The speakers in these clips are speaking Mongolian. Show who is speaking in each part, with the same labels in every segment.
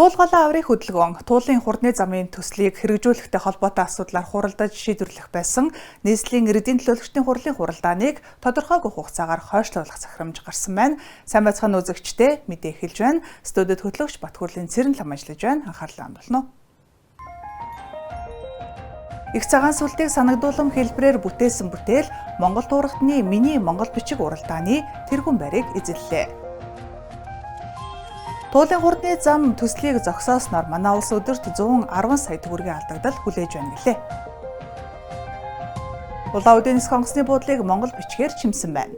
Speaker 1: Туулгалаа аврын хөдөлгөөн Туулын хурдны замын төслийг хэрэгжүүлэхтэй холбоотой асуудлаар хуралдаж шийдвэрлэх байсан нийслэлийн иргэдийн төлөөлөгчдийн хурлын хуралдааныг тодорхойгүй хугацаагаар хойшлуулах захирамж гарсан байна. Сайн байцгаана үзэгчдээ, мэдээ эхэлж байна. Студид хөтлөгч Батхүрлийн Цэрэн лам ажиллаж байна. Анхаарлаа хандуулна уу? Их цагаан сүлдийг санагдуулан хэлбэрээр бүтээсэн бүтээл Монгол туурагтны миний Монгол бичиг уралдааны тэргүүн байрыг эзэллээ. Туулын хурдны зам төслийг зогсоосноор манай улс өдөрт 110 сая төгрөгийн алдагдал хүлээж байна гэлээ. Улаан үдийн нисэх онгоцны буудлыг Монгол бичгээр чимсэн байна.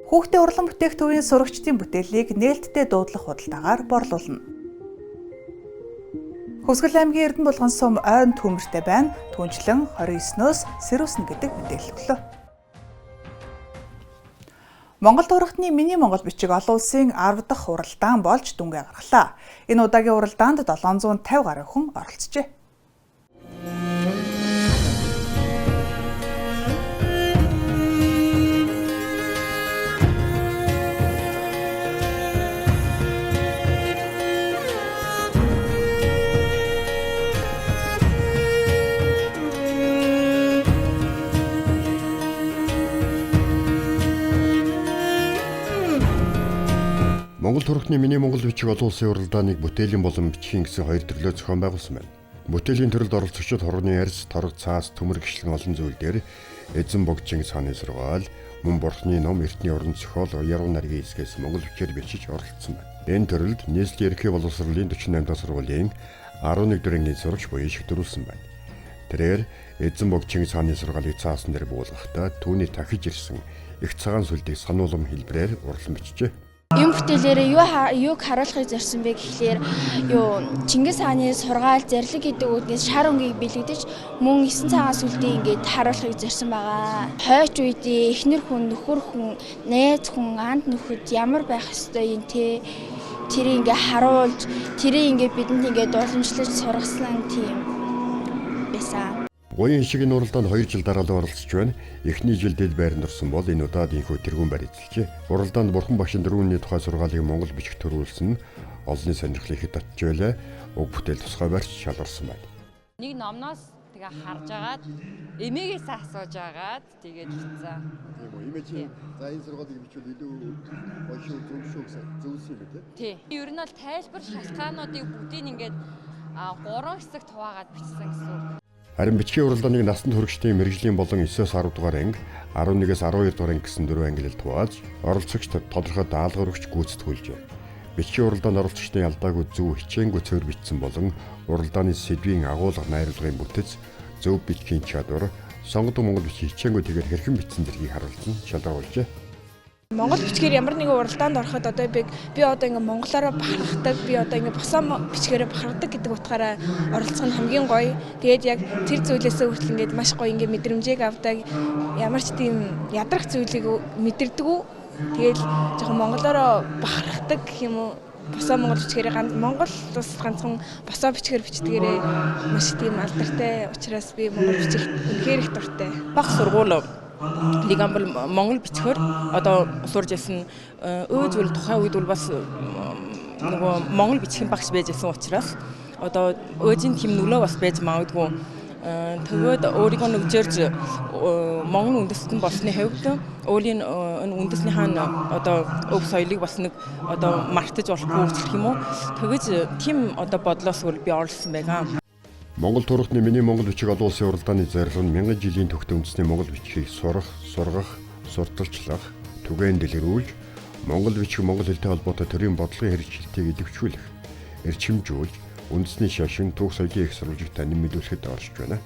Speaker 1: Хүүхдээ урлан бүтээх төвийн сурагчдын бүтээлийг нээлттэй дуудлах худалдаагаар борлуулна. Хөвсгөл аймгийн Эрдэнэ булган сум ойн төмөртэй байна. Түнчлэн 29-өөс сэрүүснэ гэдэг мэдээлэл өглөө. Монгол туурагтны миний Монгол бичиг олон улсын 10 дахь уралдаан болж дүнгээ гаргалаа. Энэ удаагийн уралдаанд 750 гаруй хүн оролцжээ.
Speaker 2: Монгол турхны миний Монгол бичиг олон улсын уралдааныг бүтээлийн болон бичгийн гэсэн хоёр төрлөөр зохион байгуулсан байна. Бүтээлийн төрөлд оролцогчид хурганы арьс, торог цаас, төмөр гिचлэн олон зүйл дээр эзэн богдчин цааны сургаал, мөн бурхны ном, эртний уран зохиол, яруу найргийн хэсгээс монгол бичгээр бичиж оролцсон байна. Энэ төрөлд нийслэлийн ерөнхий боловсролын 48 дахь сургуулийн 11 дугаар ангийн сурагч буян шигтрүүлсэн байна. Тэрээр эзэн богдчин цааны сургаалыг цаасан дээр буулгахдаа түүний тахиж ирсэн их цагаан сүлдийг сануулам хэлбэрээр урлан бичжээ.
Speaker 3: Юм бүтээлээрээ юуг харуулахыг зорьсон бэ гэхлээр юу Чингис хааны сургаал зарлиг гэдэг үгнээс шар өнгийг бэлэгдэж мөн 9 цагаан сүлдийг ингээд харуулахыг зорьсон байгаа. Хойч үедээ эхнэр хүн, нөхөр хүн, найз хүн, анд нөхөд ямар байх ёстой юм те тэрийг ингээд харуулж, тэрийг ингээд бидэнд ингээд уламжлаж сургасан тийм байсан.
Speaker 2: Буян шиг энэ уралдаанд 2 жил дараалан оролцож байна. Эхний жил дэд байранд орсон бол энэ удаад энэхүү тэргүүн байр эзэлжээ. Уралдаанд бурхан багшин дөрөвний тухай сургаалыг монгол бичиг төрүүлсэн нь олонний сонирхлыг хэд татж байлаа. Уг бүтээл тусгай барьж шалгарсан байна.
Speaker 4: Нэг номноос тэгээ харж агаад эмээгээс асууж агаад тэгээд бичсэн.
Speaker 2: Тийм үү. Эмээ чи за энэ сургаалыг бичвэл илүү гоё шүү, зөв шүү гэсэн зөвлөсөн юм бэ
Speaker 4: те? Тий. Ер нь бол тайлбар шалтгаануудыг бүгдийг ингээд 3 хэсэгт хуваагаад бичсэн гэсэн үг.
Speaker 2: Харин бичгийн уралдааныг насанд хүрэгчдийн мэргэжлийн болон 9-өөс 10 дугаар анги, 11-ээс 12 дугаар анги гэсэн дөрвөн ангилалд хувааж, оролцогчдод тодорхой даалгавар өгч гүйцэтгүүлжээ. Бичгийн уралдаанд оролцогчдын алдаагүй зөв хичээнгүй цэвэр бичсэн болон уралдааны сэдвийн агуулга найруулгын бүтэц, зөв бичгийн чадвар, сонгодог монгол бичгийг хичээнгүй тэгээр хэрхэн бичсэн зэргийг харуулсан шалгаруулжээ.
Speaker 5: Монгол бичгээр ямар нэгэн уралдаанд ороход одоо би одоо ингээ монголоороо бахархдаг, би одоо ингээ босоо бичгээрээ бахархдаг гэдэг утгаараа оролцох нь хамгийн гоё. Тэгээд яг тэр зүйлээсээ хүртэл ингээд маш гоё ингээ мэдрэмжийг авдаг. Ямар ч тийм ядрах зүйлийг мэдэрдэг үү. Тэгээд жоохон монголоороо бахархдаг гэх юм уу? Босоо монгол бичгээрээ Монгол улс ганцхан босоо бичгээр бичдгээрээ маш тийм алдартай учраас би монгол бичигт үнэхээр их дуртай.
Speaker 6: Баг сургууль нэг бол монгол бичгээр одоо сурж исэн өө зүйл тухайн үед бол бас нөгөө монгол бичгийн багш байж исэн учраас одоо өөжийн тийм нөлөө бас байж магадгүй. Тэгээд өөрийгөө нэгжэрж монгол үндэстэн болсны хувьд өөрийн энэ үндэснийхаа одоо өв соёлыг бас нэг одоо мартаж болохгүй гэх юм уу. Тэгэж тийм одоо бодлоос үл би оролцсон байгаа.
Speaker 2: Монгол турхны миний Монгол бичиг олон улсын уралдааны зорилго нь мянган жилийн төгтө үндэсний монгол бичгийг сурах, сургах, сурталчлах, түгээн дэлгэрүүлж, монгол бичиг монгол хэлтэй холбоотой төрийн бодлогын хэрэгжилтийг идэвхжүүлэх, эрчимжүүлж, үндэсний шашин түүх соёлын их сурвалжийг танин мэдүүлэхэд оршиж байна.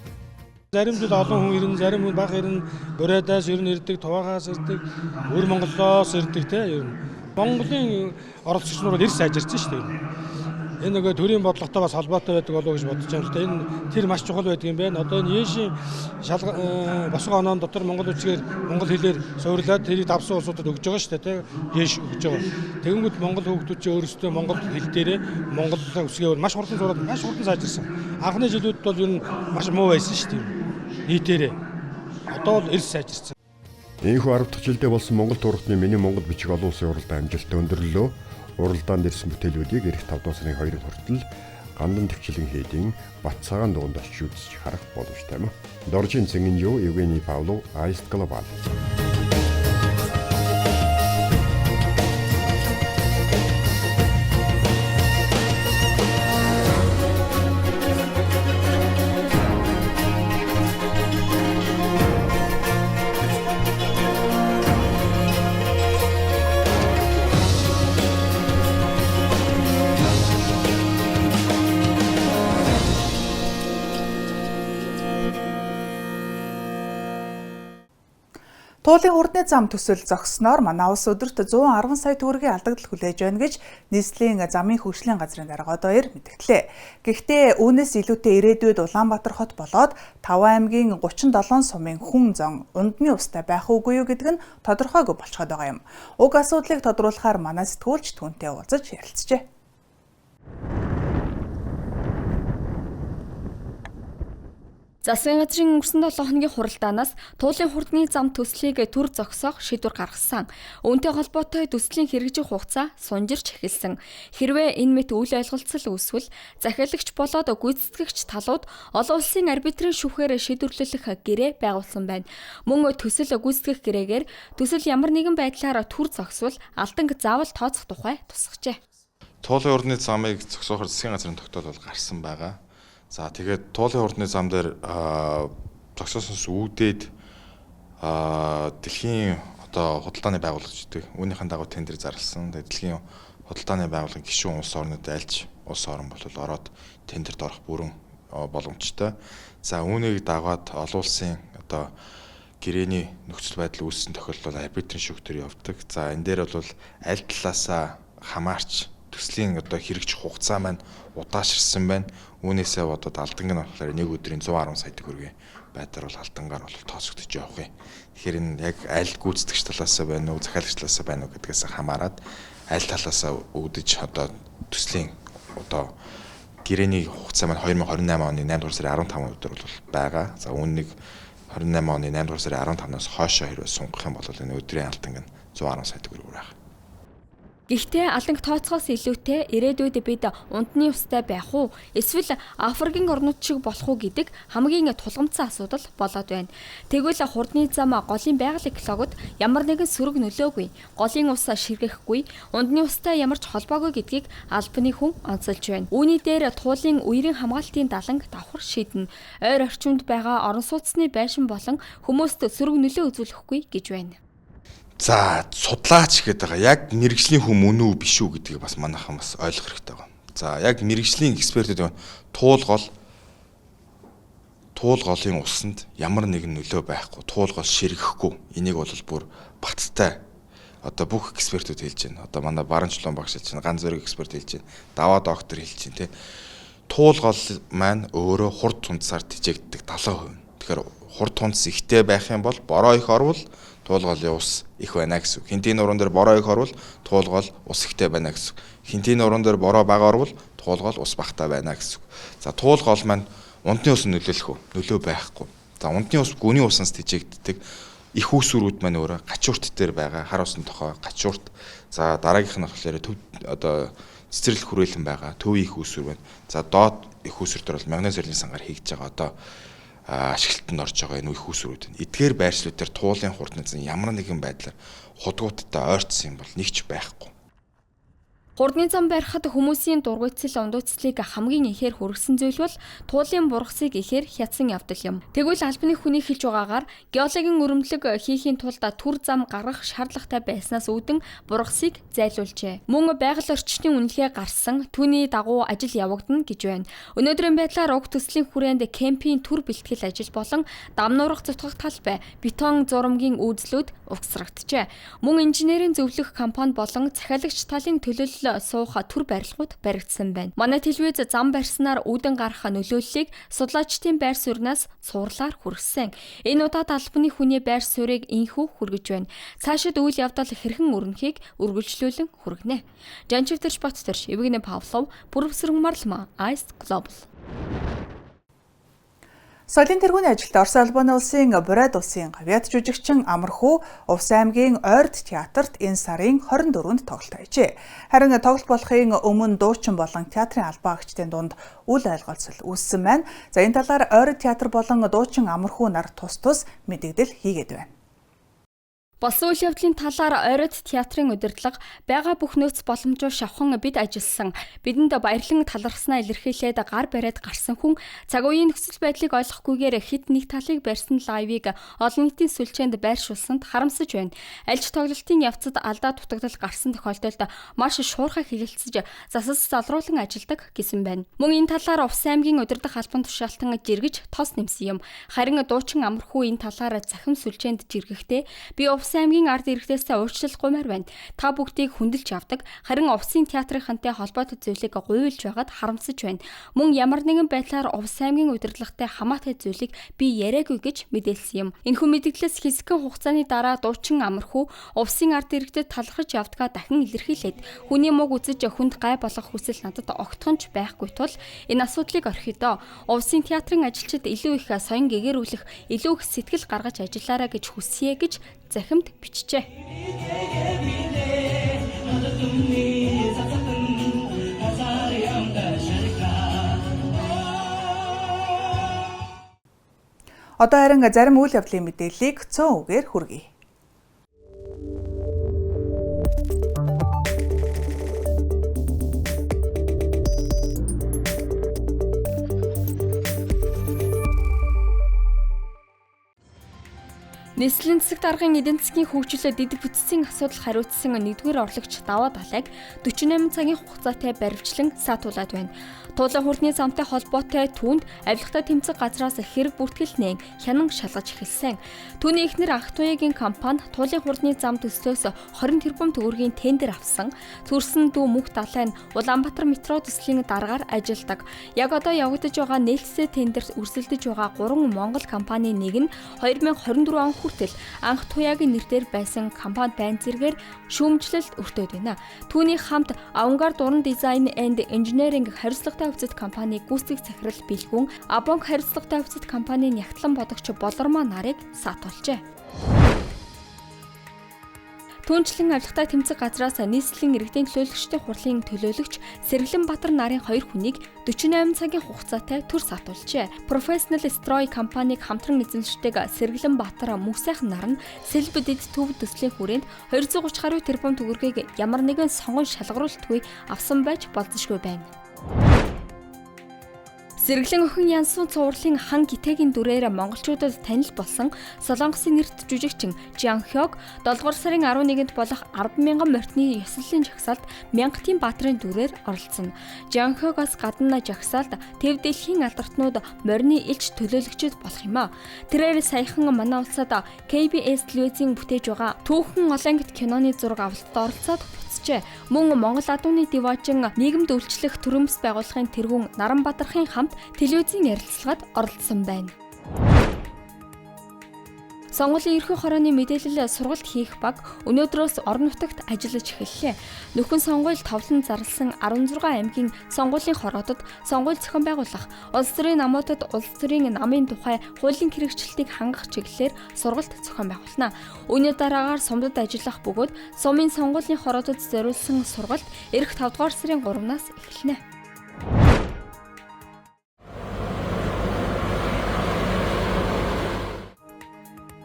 Speaker 7: Зарим жил олон хүн ирнэ, зарим хүн бага ирнэ, Бурайдаас ер нь ирдэг, Туваагаас ирдэг, Өр Монголоос ирдэг те ер нь. Монголын оролцогч нар бол эрс сайжирсан шүү дээ. Энэ нөгөө төрийн бодлоготой бас холбоотой байдаг болов уу гэж бодож байна л да. Энэ тэр маш чухал байдаг юм байна. Одоо энэ Ешийн босгоо оноон дотор монгол бичгээр монгол хэлээр суурлаад тэрийг давсан улсуудад өгж байгаа шүү дээ, тэ. Еш өгж байгаа. Тэгэнгүүт монгол хүүхдүүд чи өөрсдөө монгол хэл дээрээ монгол үсгээр маш хурдан сураад маш хурдан сайжирсан. Анхны жилүүд бол ер нь маш муу байсан шүү дээ. Нийтээрээ. Одоо бол эрс сайжирсан.
Speaker 2: Энэхүү 10 дахь жилдээ болсон Монгол турхны миний Монгол бичиг олон улсын уралдаан амжилттай өндөрлөлөө. Уралдаанд ирсэн бүтээлүүдийг ирэх 5 дугаар сарын 2-нд хүртэл Гандан төвчлэн хийдийн Бат цагаан дуганд очиж үзэж харах боломжтой юм. Доржин Цэнгэнжүү, Евгений Павлов, Аист Глобал.
Speaker 1: Туулын хурдны зам төсөл зогссноор манай улс өдөрт 110 сая төгрөгийн алдагдал хүлээж байна гэж нийслэлийн замын хөгжлийн газрын дарга Одоёр мэдгдлээ. Гэхдээ үүнээс илүүтэй ирээдүйд Улаанбаатар хот болоод 5 аймгийн 37 сумын хүн зон ундны устай байх уугүй юу гэдэг нь тодорхойгүй болцоход байгаа юм. Уг асуудлыг тодруулахаар манай сэтгүүлч түүнтэй уулзаж ярилцжээ.
Speaker 8: Засгийн газрын өнгөрсөн 7 хоногийн хуралдаанаас туулын хурдны зам төслийг төр зогсоох шийдвэр гаргасан. Үүнтэй холбоотой төслийн хэрэгжих хугацаа сунжирч эхэлсэн. Хэрвээ энэ мэт үйл ойлголцол үүсвэл захиалагч болоод гүйцэтгэгч талууд олон улсын арбитрийн шүүхээр шийдвэрлэх гэрээ байгуулсан байна. Мөн төсөл гүйцэтгэх гэрээгээр төсөл ямар нэгэн байдлаар төр зогсвол алданг заавал тооцох тухай тусгажээ.
Speaker 9: Туулын хурдны замыг зогсоохоор засгийн газрын тогтоол бол гарсан байгаа. За тэгээд туулын хурдны зам дээр зогсоосоос үүдээд дэлхийн одоо худалдааны байгууллага гэдэг үүнийхэн дагуу тендер зарласан. Тэгээд дэлхийн худалдааны байгууллагын гишүүн улс орнууд альж улс орн бол ороод тендерт орох бүрэн боломжтой. За үүнийг дагаад олон улсын одоо гэрээний нөхцөл байдал үүссэн тохиолдолд арбитрийн шүүхтэр явдаг. За энэ дээр бол аль талаасаа хамаарч төслийн одоо хэрэгжих хугацаа маань удаашрсан байна. Үүнээсээ бодоод алданг нь болохоор нэг өдрийн 110 сая төгрөгийн байдлаар бол алдангаар бол тооцогдож явах юм. Тэгэхээр энэ яг аль гүйцэтгэгч талаасаа байна уу, захиалагч талаасаа байна уу гэдгээс хамаарат аль талаасаа үүдэж одоо төслийн одоо гэрээний хугацаа маань 2028 оны 8 дугаар сарын 15 өдөр бол байгаа. За үүнийг 28 оны 8 дугаар сарын 15-наас хойшоо хэрвээ сунгах юм бол энэ өдрийн алданг нь 110 сая төгрөг байх.
Speaker 8: Гэхдээ алданг тооцоохоос илүүтэй ирээдүйд бид ундны устай байх уу эсвэл Африкийн орнууд шиг болох уу гэдэг хамгийн тулгамдсан асуудал болоод байна. Тэгвэл хурдны зам голын байгаль экологод ямар нэгэн сөрөг нөлөөгүй, голын ус ширгэхгүй, ундны устай ямар ч холбоогүй гэдгийг албаны хүн онцолж байна. Үүний дээр туулын үерийн хамгаалтын даланг давхар шийднэ. Ойр орчимд байгаа орон сууцны байшин болон хүмүүст сөрөг нөлөө үзүүлэхгүй гэж байна.
Speaker 9: За судлаач гэдэг байгаа. Яг мэрэгжлийн хүн мөн үү биш үү гэдгийг бас манайхан бас ойлгох хэрэгтэй байгаа. За яг мэрэгжлийн экспертүүд туул голын усанд ямар нэгэн нөлөө байхгүй, туул гол ширгэхгүй. Энийг бол бүр баттай одоо бүх экспертүүд хэлж байна. Одоо манай Баранчлон багш хэлж байна, ганц зэрэг эксперт хэлж байна, Даваа доктор хэлж байна, тэ. Туул гол маань өөрөө хурд тунцаар тэжээгддэг 70%. Тэгэхээр хурд тунц ихтэй байх юм бол бороо их орвол туул голын ус их байна гэсэн үг. Хинтийн нуруунд дээр бороо их орвол туул гол ус ихтэй байна гэсэн үг. Хинтийн нуруунд дээр бороо бага орвол туул гол ус багатай байна гэсэн үг. За туул гол маань ундны ус нөлөөлөх үү? Нөлөө байхгүй. За ундны ус гүний уснаас тэжээгддэг. Их үүсвэрүүд маань өөрөө гачуурт дээр байгаа. Хар усан тохой, гачуурт. За дараагийнх нь болохоор төв одоо цэцэрлэг хүрээлэн байгаа. Төвийн их үүсвэр байна. За доод их үүсвэр дээр бол магнез зөлийн сангаар хийж байгаа одоо ашиглалтанд орж байгаа энэ их үүсвэрүүд нь. Эдгээр байршлууд дээр туулын хурдны зан ямар нэгэн байдлаар худгууттай ойртсон юм бол нэг ч байхгүй.
Speaker 8: Хурдны зам барихад хүмүүсийн дургуйцэл ундууцлыг хамгийн ихээр хүргэсэн зүйл бол туулын бургасыг ихээр хятсан явдал юм. Тэгвэл албаны хүний хэлж байгаагаар геологийн өрөмдлөг хийхийн тулд түр зам гаргах шаардлагатай байснаас үүдэн бургасыг зайлуулжээ. Мөн байгаль орчны үнэлгээ гарсан түүний дагуу ажил явагдана гэж байна. Өнөөдрийн байдлаар уг төслийн хүрээнд кемпийн төр бэлтгэл ажил болон дам нуурах зутгах талбай, бетон зурамгийн үйлдэлүүд угсрагджээ. Мөн инженерийн зөвлөх компани болон захиалагч талын төлөөлөл суух төр барилгууд баригдсан байна. Манай телевиз зам барьснаар үүдэн гарах нөлөөллийг судлаачдын байр сууриас суурлаар хүргэсэн. Энэ удаад албаны хүний байр суурийг инхүү хүргэж байна. Цаашид үйл явдал хэрхэн өрнөхийг үргэлжлүүлэн хүргэнэ. Жанчивтэрч Баттэрч, Евгений Павлов, Бүрвсрэн Марлма, Ice Global.
Speaker 1: Соёлын тэргүүний ажилд Орос Албаны улсын Бурайд улсын гавьяат жүжигчин Амархүү Увс аймгийн Ойрд театрт энэ сарын 24-нд тоглолт хийжээ. Харин тоглолт болохын өмнө дуучин болон театрын албан агчдын дунд үл ойлголцол үүссэн байна. За энэ талаар Ойрд театр болон дуучин Амархүү нар тус тус мэдэгдэл хийгээд байна.
Speaker 8: Болсон үйл явдлын талаар Ойрод театрын удирдлага байгаа бүх нөөц боломжоор шавхан бид ажилласан. Бидэнд баярлан талархснаа илэрхийлээд гар бариад гарсан хүн цаг үеийн нөхцөл байдлыг ойлгохгүйгээр хэд нэг талыг барьсан лайвыг олон нийтийн сүлжээнд байршуулсанд харамсаж байна. Альж тоглолтын явцад алдаа дутагдал гарсан тохиолдолд маш шуурхай хэлэлцэж засас залруулан ажилдаг гэсэн байна. Мөн энэ талаар Увс аймгийн удирдах албан тушаалтан жиргэж тос нэмсэн юм. Харин дуучин Амархүү энэ талаар захим сүлжээнд жиргэхдээ би Увс аймгийн ард иргэдээс уучлал гуймаар байна. Та бүгдийг хүндэлж авдаг. Харин Увсын театрынхантай холбоотой зүйлийг гуйлж байгаад харамсаж байна. Мөн ямар нэгэн байдлаар Увс аймгийн удирдлагатай хамаатай зүйлийг би яриаггүй гэж мэдээлсэн юм. Энэхүү мэдээллээс хэсэгхэн хугацааны дараа дуучин Амархүү Увсын ард иргэдэд талархаж явдгаа дахин илэрхийлээд хүний мууг үзэж хүнд гай болгох хүсэл надад огтхон ч байхгүй тул энэ асуудлыг орхидоо. Увсын театрын ажилчид илүү их соён гэгэрүүлэх, илүү их сэтгэл гаргаж ажиллаарай гэж хүсье гэж захимд бичжээ.
Speaker 1: Одоо харин зарим үйл явдлын мэдээллийг цөөн үгээр хүргэе.
Speaker 8: Нийслэлийн засаг даргын эдийн засгийн хөгжил дэд бүтцийн асуудал хариуцсан 1-р орлогч Даваа Далайг 48 цагийн хугацаатай баривчлан саатуулаад байна. Туулай хурдны замтай холбоотой түүнд авилгатай тэмцэх газраас хэрэг бүртгэл нээн хянан шалгаж эхэлсэн. Түүний эхнэр Анх Туяагийн компани Туулын хурдны зам төслөөс 20 тэрбум төгрөгийн тендер авсан. Төрсөн дүү Мөнх Далай нь Улаанбаатар метро төслийн даргаар ажилладаг. Яг одоо явагдаж байгаа нээлттэй тендерт өрсөлдөж байгаа 3 Монгол компанийн нэг нь 2024 он хүртэл Анх Туяагийн нэрээр байсан компани байн зэргээр шүүмжлэлт өртөөд байна. Түүний хамт Авангард уран дизайн энд инженеринг хариуцлагатай хувьцат компани гүйцэтгэх захирал Бэлгүн, Абонг хариуцлагатай хувьцат компанийн нягтлан бодогч Болормоо нарыг саатуулжээ. Түүнчлэн авилгатай тэмцэх газраас нийслэлийн иргэдийн төлөөлөгчдийн хурлын төлөөлөгч Сэргэлэнбаатар нарын хоёр хүнийг 48 цагийн хугацаатай төр саатуулжээ. Professional Stroy компаниг хамтран эзэмшдэг Сэргэлэнбаатар Мөнхсайхан нар нь Сэлб дэд төв төслийн хүрээнд 230 гаруй тэрбум төгрөгийг ямар нэгэн сонгон шалгаруулалтгүй авсан байж болзошгүй байна. Сэргэлэн охин Янсун цувралын хан гитэгийн дүрээр монголчуудад танил болсон Солонгосын нэрт жүжигчин Жан Хёг 7 дугаар сарын 11-нд болох 10,000 морьтны ёслолын жагсаалд Мянгатын баатрын дүрээр оролцсон. Жан Хёгоос гадна жагсаалд Төв дэлхийн алдартнууд морины элч төлөөлөгчд болох юм а. Тэрээр саяхан манай улсад KBS телевизийн бүтээж байгаа Түүхэн Олонгит киноны зураг авалтад оролцоод буцжээ. Мөн Монгол адууны диваажин нийгэмд үйлчлэх төрөмс байгууллагын тэргүүн Наранбадархын хамт телевизийн ярилцлагад оролцсон байна. Сонгуулийн ерхий хорооны мэдээлэл сургалт хийх баг өнөөдрөөс орон нутагт ажиллаж эхэллээ. Нөхөн сонгуул товлон зарласан 16 аймгийн сонгуулийн хороодод сонгуул зохион байгуулах, улс төрийн намуудад улс төрийн намын тухай хуулийн хэрэгжилтийг хангах чиглэлээр сургалт зохион байгуулна. Үүний дараагаар сумдад ажиллах бөгөөд сумын сонгуулийн хороодод зориулсан сургалт эх 5 дугаар сарын 3-наас эхэлнэ.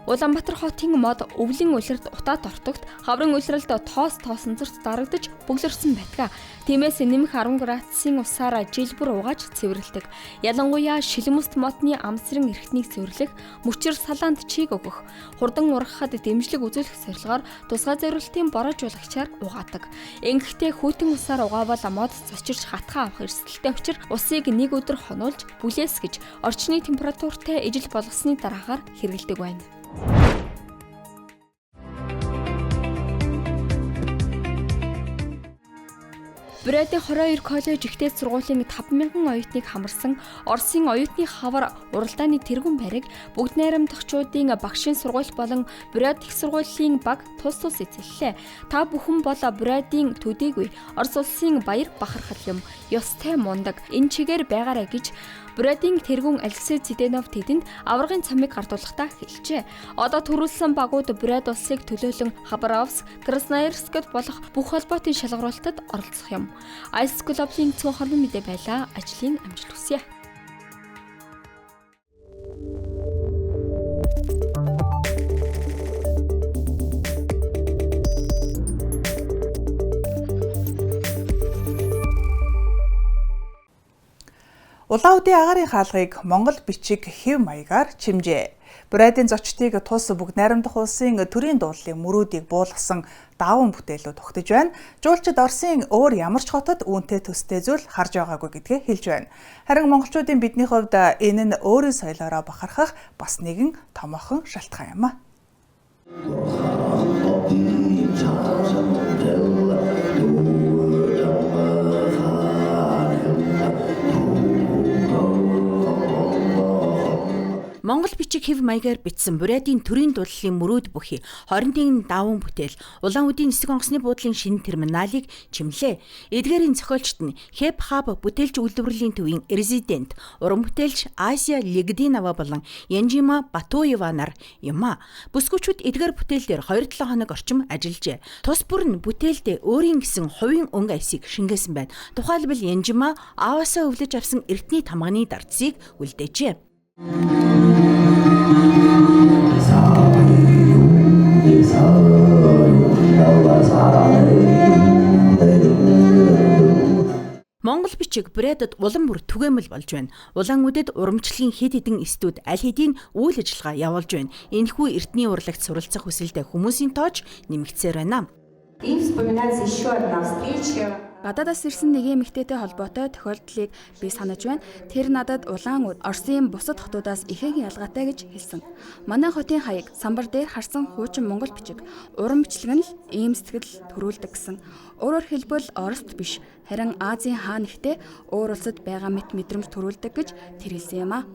Speaker 8: Улаанбаатар хотын мод өвлийн улиралд утаад ортогт хаврын улиралд тоос тоосонцорт дарагдаж бөглөрсөн байдаг. Тиймээс нэмэх 10 градусын усаар жил бүр угааж цэвэрлэдэг. Ялангуяа шилмөст модны амсрын эрхтнийг цэвэрлэх, мөчөр салаанд чиг өгөх, хурдан ургахад дэмжлэг үзүүлэх зорилгоор тусгай зориултын борожуулагчаар угаадаг. Ингэхдээ хүйтэн усаар угаавал мод цочирч хатгаа авах эрсдэлтэй учир усыг нэг өдөр хонуулж бүлээсгэж орчны температуртай ижил болгосны дараагаар хэрэглэдэг байна. Бурятын 22 коллеж ихтэй сургуулийн 5000 оюутныг хамарсан Оросын оюутны хавар уралдааны тэргүүн байрыг бүгд найрамдагчдын багшийн сургууль болон Бурят их сургуулийн баг тус тус эзэллээ. Та бүхэн бол Бурятын төдийгүй Орос улсын баяр бахархал юм. Ёстой мундаг энэ чигээр байгаарай гэж Бурятын тэргүүн Алексей Цыденов тэдэнд аваргын цамыг гардуулахдаа хэлжээ. Одоо төрүүлсэн багууд Бурят улсыг төлөөлөн Хабаровск, Красноярскд болох бүх холбоотын шалгаруулалтад оролцох юм. Ice Club-ийн цөөн мэдээ байлаа. Ажлын амжилт хүсье.
Speaker 1: Улаан-Үдийн агаарын хаалгыг Монгол бичиг хэв маягаар чимжээ. Бурятын зочдыг тус бүгд найрамдах улсын төрийн дуулалын мөрүүдийг буулгасан даван бүтээлүүд тогтож байна. Жуулчид Оросын өөр ямар ч хотод үүнтэй төстэй зүйл харж байгаагүй гэдгээ хэлж байна. Харин монголчуудын бидний хувьд энэ нь өөрийн соёлоороо бахархах бас нэгэн томоохон шалтгаан юм а.
Speaker 10: Монгол бичиг хэв маягаар бичсэн Бурятын төрийн дуулалын мөрөөд бүхий 21 даван бүтээл Улаан-Үдийн нисэх онгоцны буудлын шинэ терминалыг чимлээ. Эдгээрийн зохиолчд нь Хэп Хаб бүтээлч үйлдвэрлэлийн төвийн резидент, уран бүтээлч Асия Легдинова болон Янжима Батуева нар юм а. Бүсгүүчүүд эдгээр бүтээл дээр 2-7 хоног орчим ажиллажээ. Тус бүр нь бүтээлдээ өөрийн гэсэн хувийн өнгө аясыг шингээсэн байна. Тухайлбал Янжима ааваасаа өвлөж авсан эртний тамганы дарцыг үлдээжээ. Монгол бичиг Бурятад улам бүр түгээмэл болж байна. Улаан-Үдэд урамшлагын хэд хэдэн студ аль хэдийн үйл ажиллагаа явуулж байна. Энэхүү эртний урлагт суралцах хүсэлтэй хүмүүсийн тооч нэмэгдсээр байна.
Speaker 11: И вспоминается еще одна встреча.
Speaker 12: Гадаадаас ирсэн нэг эмэгтэйтэй холбоотой тохиолдлыг би санаж байна. Тэр надад Улаан-Үд Оросын бусад хотуудаас ихэнх ялгаатай гэж хэлсэн. Манай хотын хаяг самбар дээр харсан хуучин монгол бичиг, уран бичлэг нь л ийм сэтгэл төрүүлдэг гэсэн. Өөрөөр хэлбэл Орост биш, харин Азийн хаа нэгтээ өөр улсад байгаа мэт мэдрэмж төрүүлдэг гэж тэр хэлсэн юм а.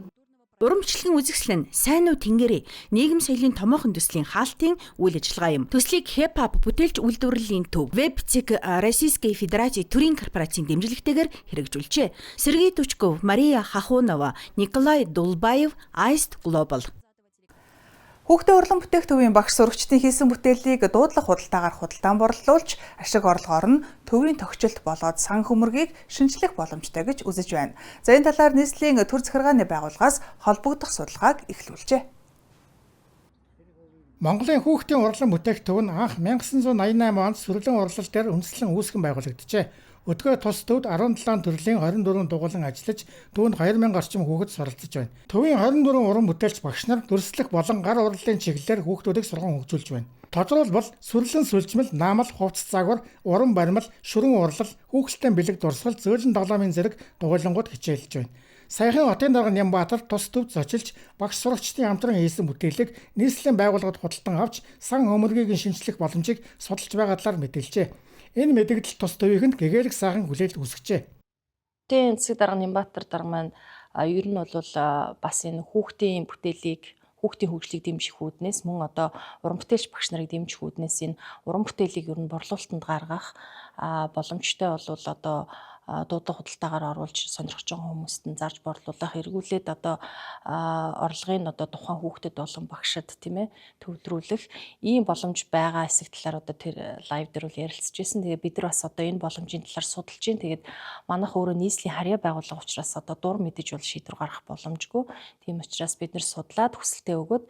Speaker 10: Урамшлагын үзэсгэлэн нь сайн уу тэнгэрээ нийгэм соёлын томоохон төслийн хаалтын үйл ажиллагаа юм. Төслийг Хепап бүтээлч үйлдвэрлэлийн төв, Вебцик Российской Федераци төрийн корпорацийн дэмжлэгтэйгээр хэрэгжүүлжээ. Сергей Тучков, Мария Хахунова, Николай Дулбаев, Айст Глобал.
Speaker 1: Хүүхдийн урлан бүтээх төвийн багш сурагчдын хийсэн бүтээлийг дуудлага худалдаагаар худалдаан борлуулж ашиг орлогоор нь төвийн тогтчлт болоод сан хөмөргийг шинжлэх боломжтой гэж үзэж байна. За энэ талаар нийслэлийн төр захиргааны байгууллагаас холбогдох судалгааг эхлүүлжээ.
Speaker 13: Монголын хүүхдийн урлан бүтээх төв нь анх 1988 онд сүрлэн урлал дээр үндэслэн үүсгэн байгуулагджээ. Өдгөө тус төвд 17 төрлийн 24 дугуйлан ажиллаж түүнд 2000 орчим хүүхэд суралцж байна. Төвийн 24 уран бүтээлч багш нар дүрслэх болон гар урлалын чиглэлээр хүүхдүүдийг сурган хөгжүүлж байна. Тодорхойлбол сүрлэн сүлжмэл, наамал, хувцас загвар, уран баримал, шүрэн урлал, хүүхэлдэйн бэлэг дурсгал, зөөлөн тоглоомын зэрэг дугуйлангууд хичээлж байна. Саяхан хотын дарга Нямбаатар тус төвд зочилж багш сурагчдын хамтран хийсэн бүтээлийг нийслэлийн байгууллагад худалдан авч сан хөмөргийг шинжлэх боломжийг судалж байгаа талаар мэдээлжээ. Энэ мэдэгдэл тус төвийнхэнд гэгээлэг сайхан хүлээлт үүсгэжээ.
Speaker 14: Хотын засаг дарга Нямбаатар дарга маань ер нь бол бас энэ хүүхдийн бүтээлийг хүүхдийн хөгжлийг дэмжих үүднээс мөн одоо уран бүтээлч багш нарыг дэмжих үүднээс энэ уран бүтээлийг ер нь борлуулалтанд гаргах боломжтой бол одоо дуудлага худалдаагаар оруулж сонирхож байгаа хүмүүст нь зарж борлуулах, эргүүлээд одоо орлогын одоо тухайн хүүхдэд болон багшид тийм төвлөрүүлэх ийм боломж байгаа хэсэг талаар одоо тэр лайв дээр бол ярилцж байсан. Тэгээд бид нар бас одоо энэ боломжийн талаар судалж байна. Тэгээд манайх өөрөө нийслэлийн харьяа байгууллага учраас одоо дур мэдэж бол шийдвэр гаргах боломжгүй. Тийм учраас бид нар судлаад хүсэлтээ өгөөд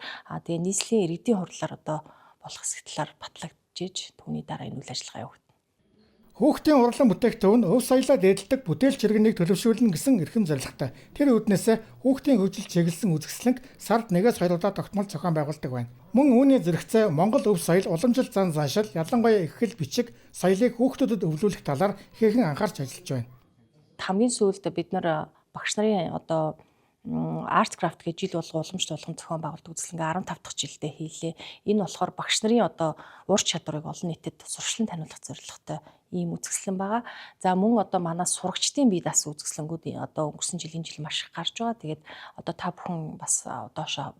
Speaker 14: тэгээд нийслэлийн иргэдийн хурлаар одоо болох хэсэг талаар батлагдчихэж түүний дараа энэ үйл ажиллагаа явагдана.
Speaker 13: Хүүхдийн урлан бүтээх төв нь өв соёлоо дээдэлдэг бүтээлч иргэнийг төлөвшүүлнэ гэсэн эрхэм зорилготой. Тэр үүднээсээ хүүхдийн хөгжил чиглэсэн үзэсгэлэнг сард 1-2 удаа тогтмол зохион байгуулдаг байна. Мөн үүний зэрэгцээ Монгол өв соёл, уламжлал зан заншил, ялангуяа их хэл бичиг, соёлыг хүүхдүүдэд өвлүүлэх талаар ихээхэн анхаарч ажиллаж байна.
Speaker 14: Хамгийн сүүлд бид нар багш нарын одоо Artcraft гэж жил болго уламжлалт болгон зохион байгуулдаг үзэсгэлэнгээ 15 дахь жилдээ хийлээ. Энэ болохоор багш нарын одоо ур чадварыг олон нийтэд сурчлан таниулах зорилготой ийм үзэсгэлэн байгаа. За мөн одоо манай сурагчдын бие даасан үзэсгэлэнгүүд одоо өнгөрсөн жилийн жил маш их гарч байгаа. Тэгээд одоо та бүхэн бас доошо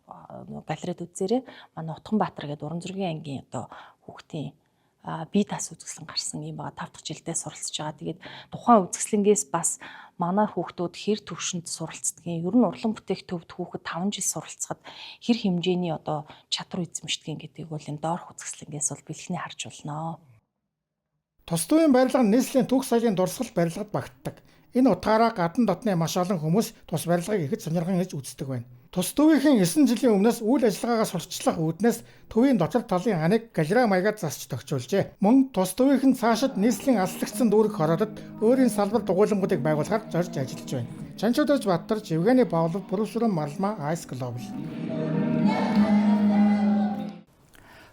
Speaker 14: галерейд үзээрэй. Манай Утганбаатар гэдэг уран зургийн ангийн одоо хүүхдийн бие даас үзэсгэлэн гарсан юм байгаа. 5 дахь жилдээ суралцж байгаа. Тэгээд тухайн үзэсгэлэнгээс бас манай хүүхдүүд хэр төвшөнд суралцдгийг, ер нь урлан бүтээх төвд хүүхэд 5 жил суралцахад хэр хэмжээний одоо чадвар эзэмшдэг гэдгийг бол энэ доорх үзэсгэлэнгээс бол бэлхний харж болно.
Speaker 13: Тус төвийн барилга нь нийслэлийн түүх соёлын дурсгал барилгад багтдаг. Энэ утгаараа гадна дотны маш олон хүмүүс тус барилгыг ихэд сонирхон хийж үздэг байна. Тус төвийнхэн 9 жилийн өмнөөс үйл ажиллагаагаа сурталчлах үүднээс төвийн дотор талын ханыг галерей маягаар засч тохижуулжээ. Мөн тус төвийнхэн цаашид нийслэлийн алслагдсан дүүрэг хороодод өөрийн салбар дугуйлангуудыг байгуулахар зорж ажиллаж байна. Чанчуудаж Баттарж, Евгений Павлов, Профессор Марлма, Ice Global.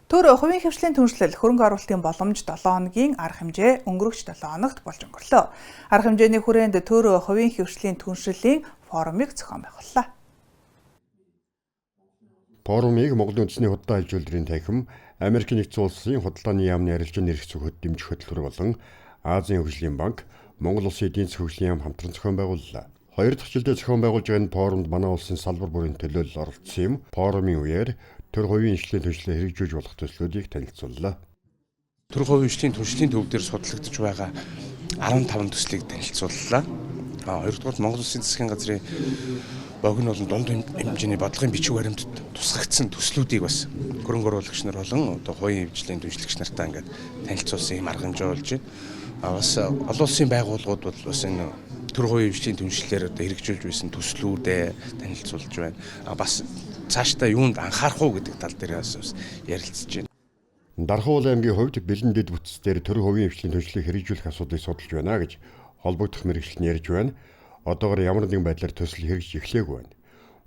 Speaker 1: Төр хувийн хэвшлийн түншлэл хөрөнгө оруулалтын боломж 7 хоногийн арга хэмжээ өнгөрөгч 7 хоногт болж өнгөрлөө. Арга хэмжээний хүрээнд төр хувийн хэвшлийн түншлэлийн форумыг зохион байгууллаа.
Speaker 2: Форумыг Монголын үндэсний худалдаа аж үйлдвэрийн танхим, Америкийн нэгдсэн улсын худалдааны яамны арилжааны эрх зүйн дэмжих хөтөлбөр болон Азийн хөгжлийн банк, Монгол улсын эдийн засгийн хөгжлийн яам хамтран зохион байгууллаа. Хоёр дахь жилдээ зохион байгуулж байгаа энэ форумд манай улсын салбар бүрийн төлөөлөл оролцсон юм. Форумын үеэр төр хувийн хвшлийн түншлэлийг хэрэгжүүлж болох төслүүдийг танилцууллаа.
Speaker 15: Төр хувийн хвшлийн түншлийн төв дээр судлагдж байгаа 15 төслийг танилцууллаа. Хоёрдугаар Монгол улсын засгийн газрын богино болон дунд хэмжээний бодлогын бичиг баримтад тусгагдсан төслүүдийг бас хөрөнгө оруулагч нар болон одоо хувийн хвшлийн түншлэгч нартай ингээд танилцуулсан юм арга хэмжээ болж байна. Бас олон улсын байгууллагууд бол бас энэ төр хувийн хвшлийн түншлэлээр одоо хэрэгжүүлж байсан төслүүдээ танилцуулж байна. Бас цаашдаа юунд анхаарах уу гэдэг тал дээр бас ярилцж байна.
Speaker 2: Дархуул аймгийн хувьд бэлэн дэд бүтц дээр төр хувийн хвшлийн түншлэлийг хэрэгжүүлэх асуудлыг судалж байна гэж холбогдох мэргэжилт нь ярьж байна. Одоогор ямар нэгэн байдлаар төсөл хэрэгжиж эхлээгүй байна.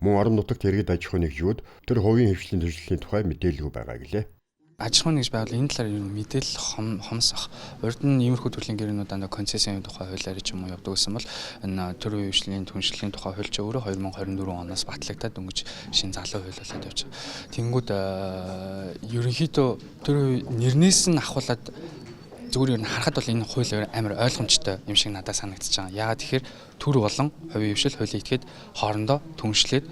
Speaker 2: Мөн орон нутагт иргэд аж ахуйн нэгжүүд төр хувийн хвшлийн түншлэлийн тухай мэдээлэлгүй байгаа гэлээ.
Speaker 16: Аж ахуйн нэгж байгуул энэ талаар ер нь мэдээлэл хомс ах. Урд нь иймэрхүү төрлийн гэрээнүүд дандаа концессийн тухай хуулиар ч юм уу явдаг гэсэн бол энэ төр хувийн хвшлийн түншлэлийн тухай хууль ч өөрөө 2024 оноос батлагдаад дөнгөж шинэ залуу хууль болоод явж байгаа. Тэнгүүд ерөнхийдөө төр нэрнээс нь ахуулаад зүгээр ер нь харахад бол энэ хууль амар ойлгомжтой юм шиг надад санагдчихж байгаа. Яагаад тэгэхээр төр болон хувийн хвшил хуулийг итгэхэд хоорондоо түншлээд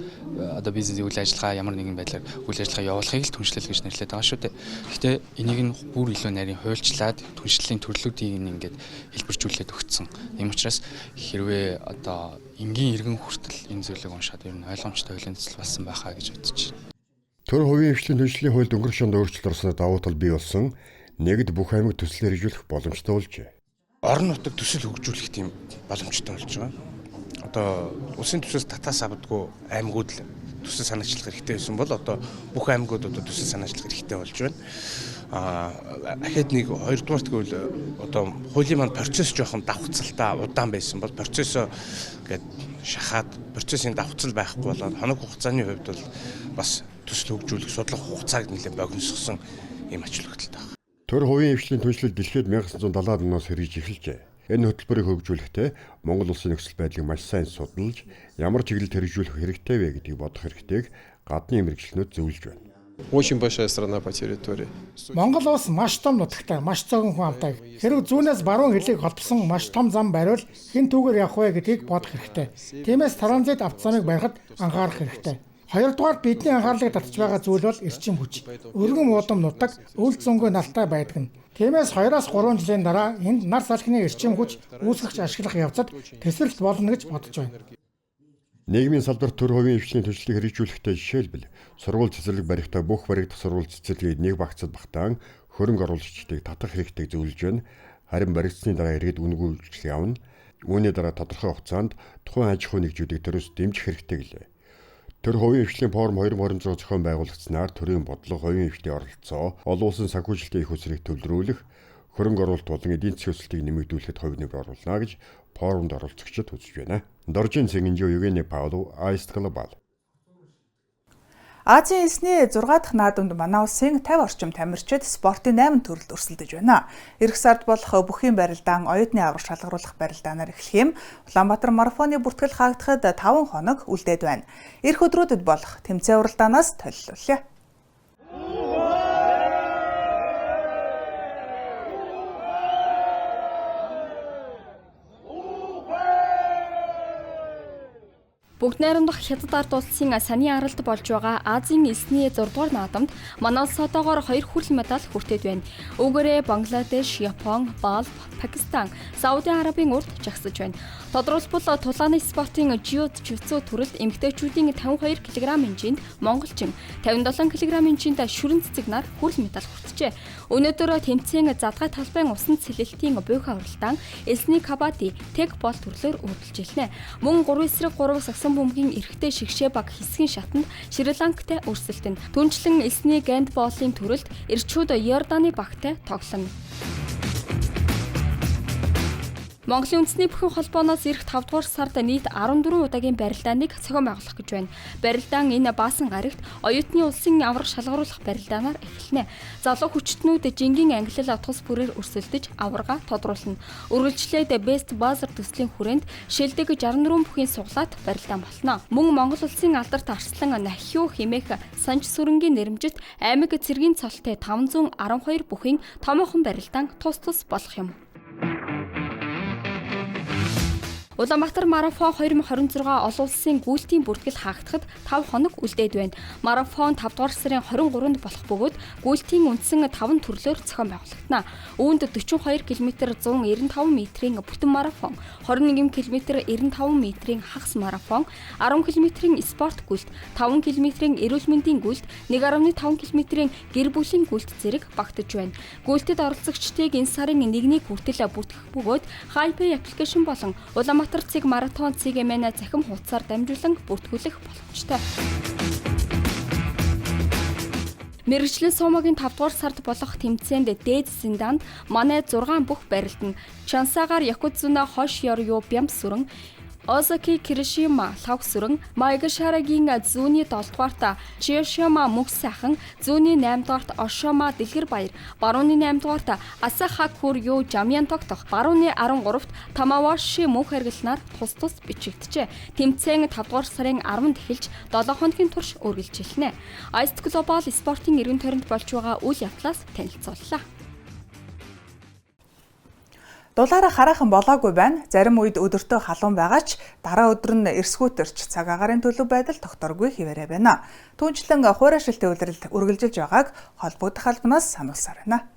Speaker 16: одоо бизнесийн үйл ажиллагаа ямар нэгэн байдлаар үйл ажиллагаа явуулахыг л түншлэл гэж нэрлэдэг байгаа шүү дээ. Гэхдээ энийг нь бүр илүү нарийн хуульчлаад түншлэлийн төрлүүдийг нь ингээд хэлбэржүүлээд өгсөн. Ийм учраас хэрвээ одоо энгийн иргэн хүртэл энэ зүйлийг уншаад ер нь ойлгомжтой хуулийн төсөл болсон байхаа гэж бодож байна.
Speaker 2: Төр хувийн хвшлийн түншлэлийн хуульд өнгөрөх шонд өөрчлөлт орсноор давуу тал бий болсон. Нэгд бүх аймаг төслөө хэрэгжүүлэх боломжтой болжээ.
Speaker 15: Орон нутаг төсөл хөгжүүлэх тийм боломжтой болж байгаа. Одоо улсын төсөөс татаас авдаггүй аймагуд л төсөл санаачлах хэрэгтэй байсан бол одоо бүх аймагуд одоо төсөл санаачлах хэрэгтэй болж байна. Ахаад нэг хоёрдугаарт гэвэл одоо хуулийн маань процесс жоохон давхцалтай удаан байсан бол процессоо гээд шахаад процессын давхцал байхгүй болоод хоног хугацааны хувьд бол бас төсөл хөгжүүлэх судлах хугацааг нэлээд богиносгосон ийм ач холбогдолтой байна.
Speaker 2: Төр хувийн хвшлийн түншлэл дэлхийд 1970-аад оноос хэрэгжиж эхэлжээ. Энэ хөтөлбөрийг хөгжүүлэхдээ Монгол улсын нөхцөл байдлыг маш сайн судалж, ямар чиглэлд хэрэгжүүлэх хэрэгтэй вэ гэдгийг бодох хэрэгтэйг гадны мэргэжилтнүүд зөвлөж байна.
Speaker 17: Очень большая страна по территории.
Speaker 13: Монгол улс маш том нутагтай, маш цөөхөн хүн амтай. Хэрв зүүнээс баруун хэлийг холбосон маш том зам бариул хэн түүгээр явах вэ гэдгийг бодох хэрэгтэй. Тиймээс транзит автозамыг барихад анхаарах хэрэгтэй. Хоёрдугаар бидний анхаарлыг татж байгаа зүйл бол эрчим хүч. Өргөн уудам нутаг үл зөнгүй налтай байдаг нь. Тиймээс 2-3 жилийн дараа энд нар салхины эрчим хүч үүсгэж ашиглах явцад тесрэлт болно гэж бодож байна.
Speaker 2: Нийгмийн салбарт төр хувийн хвшлийн түншлэлийг хэрэгжүүлэхдээ жишээлбэл сургууль цэцэрлэг барихтаа бүх баригдах сургууль цэцэрлэгийг нэг багцад багтаан хөрөнгө оруулагчдыг татах хэрэгтэйг зөвлөж байна. Харин баригдсны дараа иргэд үнэгүй үйлчлэг авна. Үүний дараа тодорхой хугацаанд тухайн аж ахуйн нэгжүүдийг төрөөс дэмжих хэрэгтэй гэлээ. Төр хувийн хвшлийн форум 2026 зохион байгуулагдсанаар төрийн бодлого, хувийн хвшлийн оролцоо, олон улсын санхүүжилтийн их усрыг төвлөрүүлэх, хөрөнгө оруулалт болон эдийн засгийн өсөлтийг нэмэгдүүлэхэд хувь нэмэр оруулна гэж форумд оролцогчид үзэж байна. Доржин Цэнгэнжүү, Евгений Павлов, Ice Global.
Speaker 1: Азийн элсний 6 дахь наадамд манай улсын 50 орчим тамирчид спортын 8 төрөлд өрсөлдөж байна. Ирэх сард болох бүхийн барилдаан оюутны авраг шалгаруулах барилдаанаар эхлэх юм. Улаанбаатар марафоны бүртгэл хаагдахад 5 хоног үлдээд байна. Ирэх өдрүүдэд болох тэмцээн уралдаанаас толилуулъя.
Speaker 8: Бүгд найрамдах Хятад ард улсын Саний аралд болж байгаа Азийн элсний 6 дугаар наадамд манай улс одоогоор 2 хүрэл медаль хүртээд байна. Үүгээрээ Бангладеш, Япон, Балб, Пакистан, Сауди Арабын урд жагсаж байна. Тодорхойлбол тулааны спортын жиу-житсу төрөлд эмэгтэйчүүдийн 52 кг хэмжээнд монголчин, 57 кг хэмжээнд шүрэн цэцэг нар хүрэл медаль хүртжээ. Өнөөдөр тэмцээн задгай талбайн усан цэлэлтийн буйха уралдаан элсний кабади, тегбол төрлөөр үргэлжилнэ. Мөн 3-3 сагсан бөмбөгийн эрэгтэй шигшээ баг хэсгийн шатанд Шри-Ланктай өрсөлдөнө. Түнчлэн элсний гандболын төрөлд эрчүүд Иорданы багтай тоглоно. Монголын үндэсний бүхэн холбооноос ирэх 5 дугаар сард нийт 14 удаагийн барилдааныг зохион байгуулах гэж байна. Барилдаан энэ баасан гарагт оюутны улсын авраг шалгаруулах барилдаанаар эхэлнэ. Залуу хүчтнүүд жингийн ангилал тус бүрээр өрсөлдөж аварга тодруулна. Үргэлжлээд Best Buzzer төслийн хүрээнд шилдэг 64 бүхийн суглаат барилдаан болно. Мөн Монгол улсын алдарт арслан Нахиу хэмээх санч сүрэнгийн нэрэмжит аймаг цэргийн цолтой 512 бүхийн томоохон барилдаан тус тус болох юм. Улаанбаатар марафон 2026 олон улсын гүйлтийн бүртгэл хаагдахад 5 хоног үлдээд байна. Марафон 5 дугаар сарын 23-нд болох бөгөөд гүйлтийн үндсэн 5 төрлөөр зохион байгуулагдана. Үүнд 42 км 195 метрийн бүтэн марафон, 21 км 95 метрийн хагас марафон, 10 км-ийн спорт гүйлт, 5 км-ийн эрүүл мэндийн гүйлт, 1.5 км-ийн гэр бүлийн гүйлт зэрэг багтаж байна. Гүйлтэд оролцогчдыг энэ сарын 1-ний хүртэл бүртгэх бөгөөд HiPay аппликейшн болон Улаанбаатар цэг маратон цэг.мн захим хуудасаар дамжуулан бүртгүүлэх боломжтой. Мэргэжлийн сумогийн 5 дугаар сард болох тэмцээнд дээд зинданд манай 6 бүх барилдана. Чансаагаар Якудзуна Хош Ёрю Бямсүрэн, Озаки Киришима лав сүрэн, Майгашарагийн зүүнний 7 дугаарт Чиошима мөнх сайхан, зүүнний 8 дугаарт Ошома Дэлгэр баяр, барууны 8 дугаарт Асахакурю Жамян тогтох, барууны 13-т Тамаваши мөнх харгалнаар тус тус бичигджээ. Тэмцээн 5 дугаар сарын 10-нд эхэлж 7 хоногийн турш үргэлжилнэ. Ice Global спортын эргэн тойронд болж байгаа үйл явдлаас танилцууллаа.
Speaker 1: Дулаараа хараахан болоогүй байна. Зарим үед өдөртөө халуун байгаа ч дараа өдөр нь эрсгүүтэрч цаг агаарын төлөв байдал тогтооргүй хэвээрээ байна. Түүнчлэн хуурай шилтэй улиралд үргэлжилж байгааг холбогдох албанаас сануулсаар байна.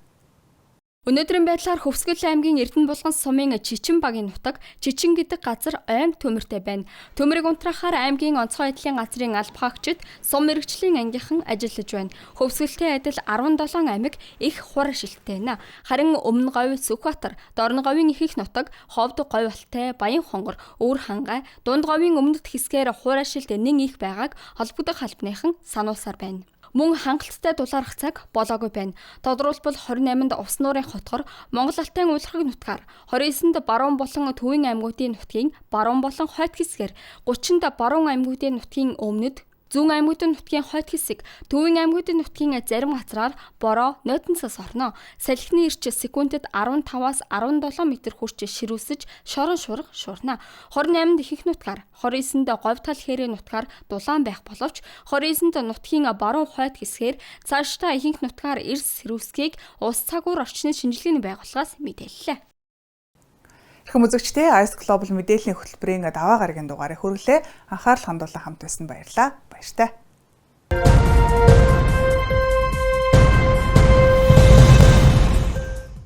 Speaker 8: Өнөөдрийн байдлаар Хөвсгөл аймгийн Эрдэнэ-Булган сумын Чичин багийн нутаг Чичин гэдэг газар ойн төмөртэй байна. Төмөрийг унтраахаар аймгийн онцгой байдлын газрын албахаагчид сум мэргэжлийн ангийнхан ажиллаж байна. Хөвсгөлтэй адил 17 аймаг их хуурай шилттэй байна. Харин Өмнө говь, Сүхбаатар, Дорно говийн их их нутаг, Ховд говь алтай, Баян хонгор, Өвөр хангай, Дунд говийн өмнөд хэсгээр хуурай шилт нэн их байгааг холбогдох албаныхан сануулсаар байна. Мөн хангалттай дулаарах цаг болоогүй байна. Тодорхойлбол 28-нд Увс нуурын хотгор Монгол Алтайн улирхаг нутгаар, 29-нд Баруун болон Төвийн аймагуудын нутгийн баруун болон хойд хэсгээр, 30-нд Баруун аймагуудын нутгийн өмнөд, Зүүн аймагуудын нутгийн хойд хэсэг, Төвийн аймагуудын нутгийн зарим газраар бороо нойтон цас орно. Салхины эрч секундэд 15-аас 17 м хүрч ширүүсэж шорон шурга шуурна. 28-нд ихэнх нутгаар, 29-нд говь тал хээрийн нутгаар дулаан байх боловч 29-нд нутгийн баруун хойд хэсгээр цаашдаа ихэнх нутгаар эрс сэрүүсгийг улс цагуур орчны шинжилгээний байгууллагаас мэдээллээ.
Speaker 1: Эрхэм үзэгчдээ, Ice Global мэдээллийн хөтөлбөрийн даваа гарагийн дугаарыг хүргэлээ. Анхаарал хандуулан хамт байсан баярлалаа. Баяртай.